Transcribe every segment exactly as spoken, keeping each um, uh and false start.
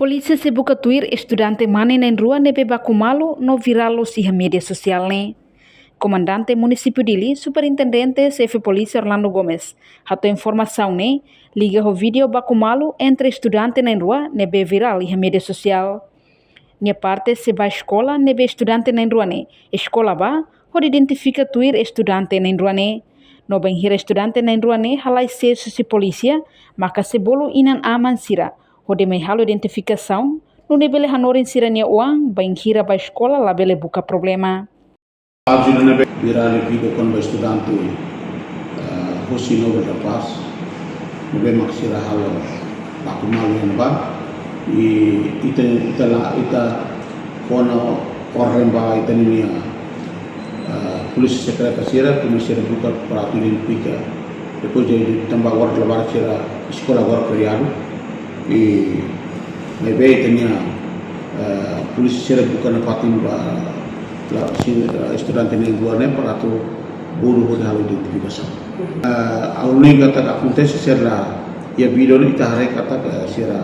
Polísia sei buka tuir estudante mane na'in-rua ne'ebé baku malu no viral loos iha média sosiál ne'e. Komandante Munisípiu Dili, Superintendente Xefe Polísia Orlando Gomes, hato'o informasaun ne'e liga ho vídeo baku malu entre estudante na'in-rua ne'ebé viral iha média sosiál. Nia parte sei ba eskola ne'ebé estudante na'in-rua ne'e eskola ba, hodi identifika tuir estudante na'in-rua ne'e. No bainhira estudante na'in-rua ne'e halai sees husi polísia, maka sei bolu inan-aman sira hodi mai halo identifikasaun, nune'e bele hanorin sira-nia oan, bainhira ba eskola labele buka problema. Ajuda ne'ebé viral vídeo kona-ba estudante, eh, husi Nobel da Paz, ne'ebé mak sira halo baku malu iha ne'ebá, i ita, ita la, ita fó ona orden ba ita-nia, eh, polísia sekreta sira, tuma sira buka para atu identifika. Depois de tanba agora labarik sira eskola agora feriadu, i maibé ita-nia, eh, polísia sira buka nafatin ba la, si, eh, estudante na'in-rua ne'e para atu bolu hodi halo identifikasaun. Eh, ha'u hanoin katak akontese sira iha vídeo ne'e ita haree katak, eh, sira,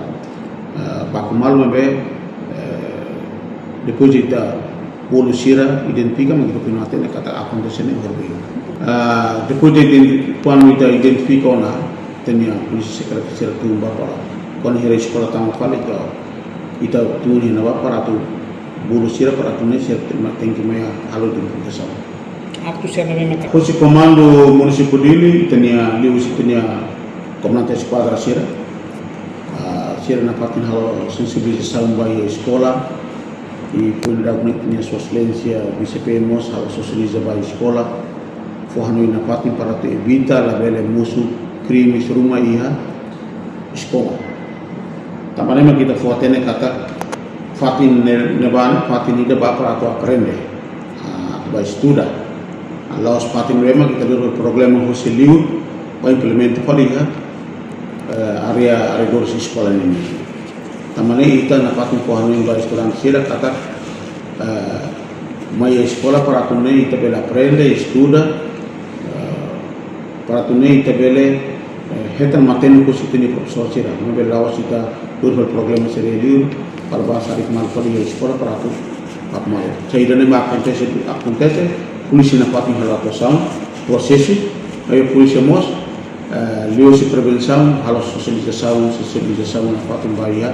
eh, baku malu maibé, eh, depois de ita bolu sira, identifika, mak ita kontinua hatene katak akontese ne'e ohin. Ah, depois de identi-, kuandu ita identifika ona, ita-nia polísia sekreta sira tun ba para, kuandu hira eskola tama fali ita, ita tun iha ne'ebá para atu bolu sira para atu nune'e sira tenke mai halo identifikasaun. Atu sira ne'ebé mak husi Komandu Munisípiu Dili, ita-nia liuhusi ita-nia komandante eskuadra sira. Ah, sira nafatin halo sensibilizasaun ba iha eskola, i foin daudauk ne'e ita-nia Sua Exelénsia Vise-PM mós halo sosializa ba eskola, fó hanoin nafatin para atu evita labele mosu krimes ruma iha eskola. Tanba ne'e mak ita fó hatene katak fatin ne'e, ne'ebá ne'e fatin ida ba para atu aprende, ah, atu ba estuda. Ah, la'ós fatin ne'ebé mak ita lori problema husi liur ba implementa fali iha, eh, área, arredores eskola ne'e. Tanba ne'e ita nafatin fó hanoin ba estudante sira katak, eh, mai eskola para atu nune'e ita bele aprende, estuda, eh, para atu nune'e ita bele, eh, hetan matenek husi ita-nia profesór sira, maibé la'ós ita lori problema sira liur, para ba sadik malu fali iha eskola para atu baku malu. Saida ne'ebé akontese, akontese, polísia nafatin halo atuasaun, prosesu, maibé polísia mós, eh, liuhusi prevensaun, halo sosializasaun, sosializasaun nafatin ba iha,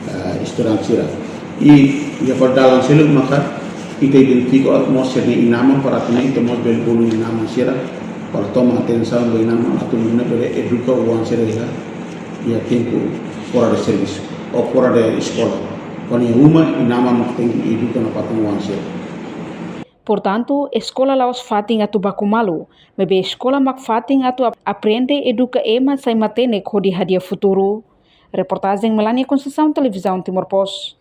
eh, estudante sira. I, iha fali dalan seluk maka ita identifika mós sira-nia inan-aman para atu nune'e ita mós bele bolu inan-aman sira para toma atensaun ba inan-aman atu nune'e bele eduka oan sira iha, iha tempu fora de servisu, ou fora de eskola. Kuandu iha uma, inan-aman mak tenke eduka nafatin oan sira. Portantu, eskola la'ós fatin atu baku malu, maibé eskola mak fatin atu ap-, aprende eduka ema sai matenek hodi hadi'a futuru. Reportajen Melania Conceição, Televizaun Timor Post.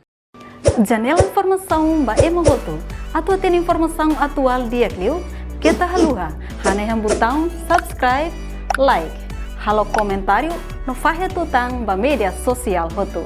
Janela informasaun ba ema hotu. Atu hatene informasaun atuál di'ak liu, keta haluha hanehan butaun subscribe, like, halo komentáriu no fahe tutan ba média sosiál hotu.